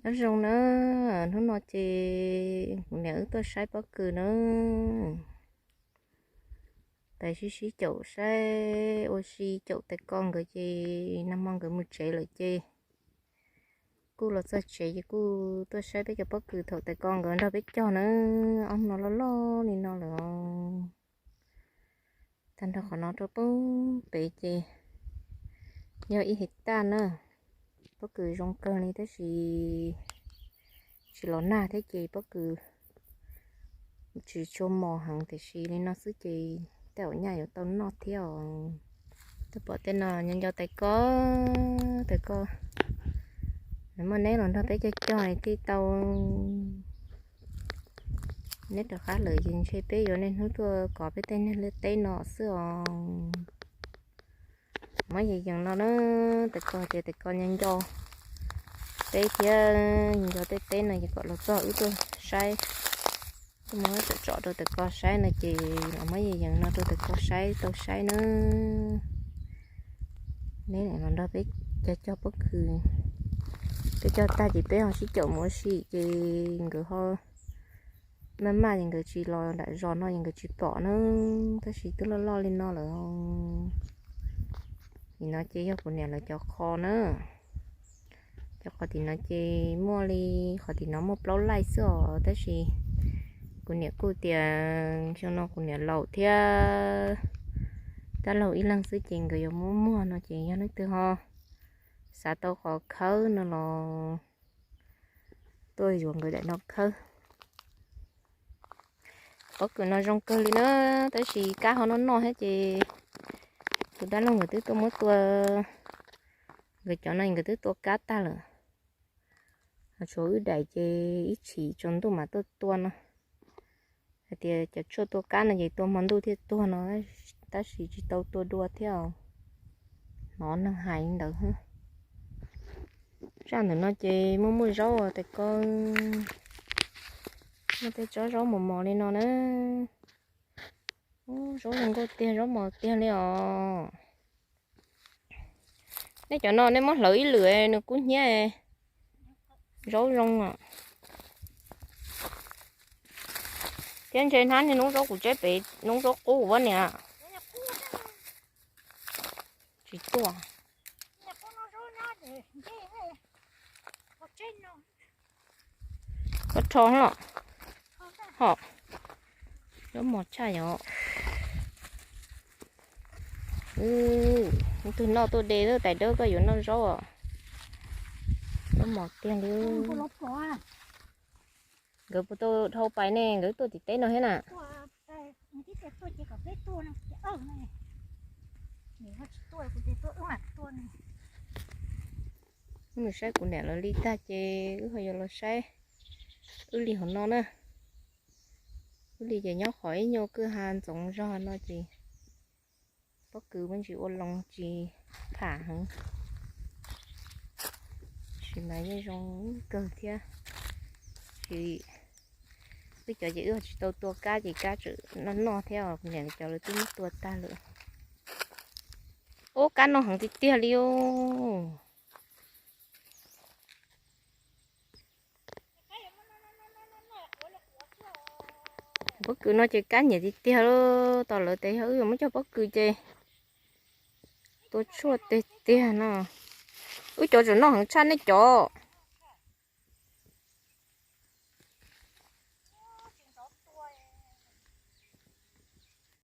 Nyob zoo na, hnub no ces kuv niam wb tuaj saib pob kws na. Tais sib sib caum saib ua si caum tais ko nkawd ces nag hmo nkawd mus tsev lawm ces kuj los txog tsev ces kuj tuaj saib peb cov pob kws thaum tais ko nkawd nrog peb cog na. Ob no loj loj li no lawm. Tag nrho qhov no rau poob pem ces yog ib hais taj na. Pob kws zoo kawg li tab sis tsis los nag thiab ces pob kws tsis tshua mos heev tiam sis li no xwb ces tej zaum nyaj yuav tau noj thiab os. Tuaj pom tej no nyob nco tais ko, tais ko, nws muaj neb los nrog peb cog cog thiaj tau. Neb rov qab lawm ces ntshe peb yuav niaj hnub tuaj kov peb tej niag liaj teb no xwb os. Muab yees yees no na, tais ko tias tais ko nyob nco peb thiab nco tej teb no ces kom los txog wb tuaj saib, tuaj muab tsom tsom rau tais ko saib no ces los muab yees yees no rau tais ko saib tau saib na. Neb los nrog peb cog cog pob kws, peb cog tag ces peb ho sib caum mus ua si ces nkawd ho maj maj ces nkawd tsis los nram zos no ces nkawd tsis pom na, tab sis twb loj loj li no lawm. Nim no ces yog kuv niam lawv cov qhov na. Cov qhov tim no ces muaj li, qhov tim no muaj plaub laij xwb os tab sis kuv niam kuj tias xyoo no kuv niam laus thiab dab laug ib leeg xwb ces nkawd yuav muab muag no ces yog leej twg ho xav tau qhov khawb no los tuaj yuav nkawd daim no khawb. Pob kws no zoo kawg li na, tab sis kab ho noj noj thiab ces tus dab laug nkawd twb tuaj muab tua, nkawd cov no nkawd twb tua kab tag lawm. Ho tshuav wb daim ces ib chim tsaus ntuj mam tuaj tua no. Hais tias cov tshuaj tua kab no ces tua hmo ntuj thiaj tuag no, tab sis tsis tau tua dua thiab os. Hnov neeg hais ntawd. Zaj ntawm no ces muaj muaj zaub tais ko, muaj tej tsob zaub mos mos li no na. Zaub zoo nkauj tiag, zaub mos tiag li os. Nej cov no nej muab hlawv ib lwm nws kub hnyiab, zaub zoo os. Thiab ntshe hnab niag noob zaub kuv tseb pem noob zaub qub ua niam. Tsis tuaj. Koj rho los. Ho, zaub mos tshaj yom. Tus noj tuaj de lub tais dawb koj yuav noj zaub os. Zaub mos tiag li. Nkawd puas tau dhau pais ne, nkawd tuaj tim teb no thiab na. Wb mus saib kuv niam lawv li tag ces wb ho yuav los saib wb li hauv no na. Wb li ces nyob qhov ib nyuag kwj ha ntxoov zog no ces pob kws me ntsis ua loo tsis pham heev. Tab sis mas yeej zoo kawg thiab. Tab sis wb cov ces wb tsis tau tua kab ces kab tseem noj noj thiab os, kuv niam cov lawv twb muab tua tag lawm. Ub, kab noj heev tiag tiag li os. Pob kws no ces kab nyiam tiag tiag, tos lawv tes yog wb yuav muab cog pob kws ces tua tshuaj tiag tiag no. Wb cov tseem noj heev tshaj nej cov.